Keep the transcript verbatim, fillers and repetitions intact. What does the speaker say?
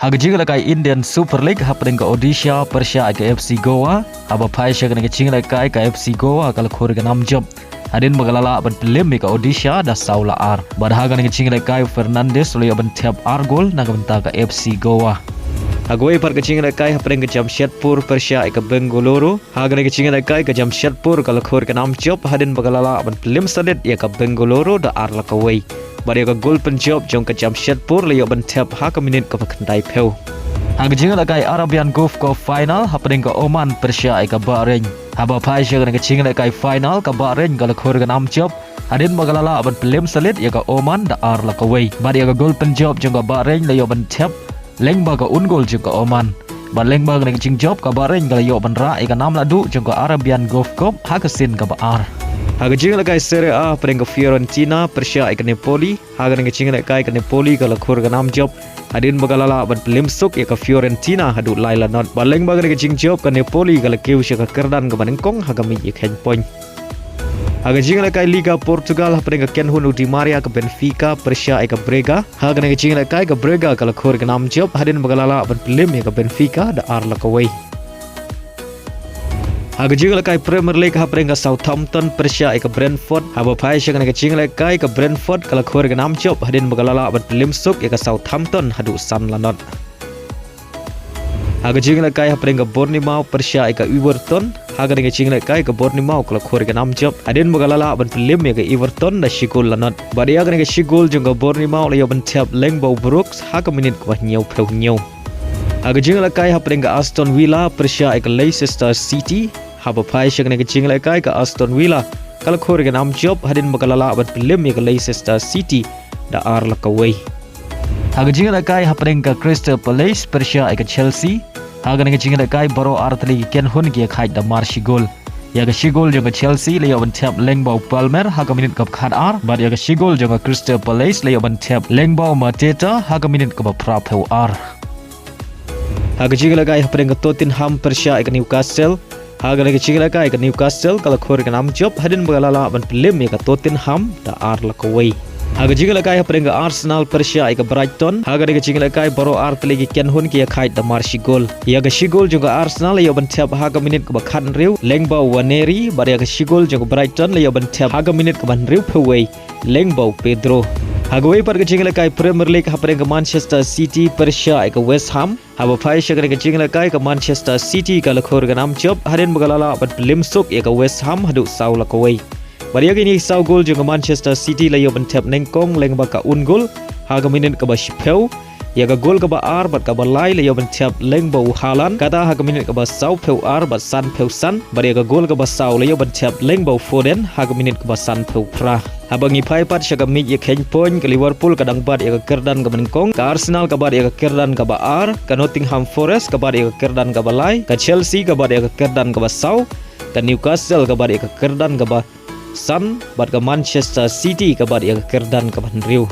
Ha ka jingïalehkai Indian Super League hapdeng ka Odisha pyrshah ïa ka F C Goa, haba phai sha kane ka jingïalehkai ka F C Goa ka la khur ïa ka nam jop hadien ba ka la lah ban pynliem ïa ka Odisha da saw la ar. Bad ha kane ka jingïalehkai u Fernandes u la ïoh ban thep ar gol na ka bynta ka F C Goa. Ha kawei pat ka jingïalehkai hapdeng ka Jamshedpur pyrshah ïa ka Bengaluru, ha kane ka jingïalehkai ka Jamshedpur ka la khur ïa ka nam jop hadien ba ka la lah ban pynliem salit ïa ka Bengaluru da ar la kawei. Bad ïa ka gol pynjop jong ka Jamshedpur la ïoh ban thep ha ka minit kaba khyndai phew. Ha ka jingïalehkai Arabian Golf Cup final hapdeng ka Oman pyrshah ïa ka Bahrain, haba phai sha kane ka jingïalehkai final ka Bahrain ka la khur ïa ka nam jop hadien ba ka la lah ban pynliem salit ïa ka Oman da ar la kawei. Bad ïa ka gol pynjop jong ka Bahrain la ïoh ban thep lyngba ka un gol jong ka Oman. Bad lyngba kane ka jingjop ka Bahrain ka la ïoh ban rah ïa ka nam lahduh jong ka Arabian Golf Cup ha ka sien kaba ar. Ha ka jingïalehkai Serie A hapdeng ka Fiorentina pyrshah ïa ka Napoli, ha kane ka jingïalehkai ka Napoli ka la khur ïa ka nam jop hadien ba ka la lah ban pynliem suk ïa ka Fiorentina haduh lai la not. Bad lyngba kane ka jingjop ka Napoli ka la kiew sha ka kyrdan kaba nyngkong ha ka miej ïakheiñ point. Ha ka jingïalehkai Liga Portugal hapdeng ka kynhun u Di Maria ka Benfica pyrshah ïa ka Braga, ha kane ka jingïalehkai ka Braga ka la khur ïa ka nam jop hadien ba ka la lah ban pynliem ïa ka Benfica da ar la kawei. Ha ka jingïalehkai Premier League hapdeng ka Southampton pyrshah ïa ka Brentford, haba phai sha kane ka jingïalehkai ka Brentford ka la khur ïa ka nam jop hadien ba ka la lah ban pynliem suk ïa ka Southampton haduh san la not. Ha ka jingïalehkai hapdeng ka Bournemouth pyrshah ïa ka Everton, ha kane ka jingïalehkai ka Bournemouth ka la khur ïa ka nam jop hadien ba ka la lah ban pynliem ïa ka Everton da shi gol la not. Bad ïa kane ka shi gol jong ka Bournemouth la ïoh ban thep lyngba u Brooks ha ka minit kaba hynñiew phew hynñiew. Ha ka jingïalehkai hapdeng ka Aston Villa pyrshah ïa ka Leicester City, haba phai sha kane ka jingïalehkai ka Aston Villa ka la khur ïa ka nam jop hadien ba ka la lah ban pynliem ïa ka Leicester City da ar la kawei. Ha ka jingïalehkai hapdeng ka Crystal Palace pyrshah ïa ka Chelsea, ha kane ka jingïalehkai baroh ar tylli ki kynhun ki ïakhaid da mar shi gol. Ïa ka shi gol jong ka Chelsea la ïoh ban thep lyngba u Palmer ha ka minit kaba khatar, bad ïa ka shi gol jong ka Crystal Palace la ïoh ban thep lyngba u Mateta ha ka minit kaba phra phew ar. Ha ka jingïalehkai hapdeng ka Tottenham pyrshah ïa ka Newcastle, ha kane ka jingïalehkai ka Newcastle ka la khur ïa ka nam jop hadien ba ka la lah ban pynliem ïa ka Tottenham da ar la kawei. Ha ka jingïalehkai hapdeng ka Arsenal pyrshah ïa ka Brighton, ha kane ka jingïalehkai baroh ar tylli ki kynhun ki ïakhaid da mar shi gol. Ïa ka shi gol jong ka Arsenal la ïoh ban thep ha ka minit kaba khathynriew lyngba u Nwaneri, bad ïa ka shi gol jong ka Brighton la ïoh ban thep ha ka minit kaba hynriew phew wei lyngba u Pedro. Ha kawei pat ka jingïalehkai Premier League hapdeng ka Manchester City pyrshah ïa ka West Ham, haba phai sha kane ka jingïalehkai ka Manchester City ka la khur ïa ka nam jop hadien ba ka la lah ban pynliem suk ïa ka West Ham haduh saw la kawei. Bad ïa kine ki saw gol jong ka Manchester City la ïoh ban thep nyngkong lyngba ka un gol ha ka minit kaba shi phew. Ïa ka gol kaba ar bad kaba lai la ïoh ban thep lyngba u Haaland, kata ha ka minit kaba saw phew ar bad san phew san, bad ïa ka gol kaba saw la ïoh ban thep lyngba u Foden ha ka minit kaba san phew phra. Haba ngi phai pat sha ka miej ïakheiñ point, ka Liverpool ka dang bat ïa ka kyrdan kaba nyngkong, ka Arsenal ka bat ïa ka kyrdan kaba ar, ka Nottingham Forest ka bat ïa ka kyrdan kaba lai, ka Chelsea ka bat ïa ka kyrdan kaba saw, ka Newcastle ka bat ïa ka kyrdan kaba san, bad ka Manchester City ka bat ïa ka kyrdan kaba hynriew.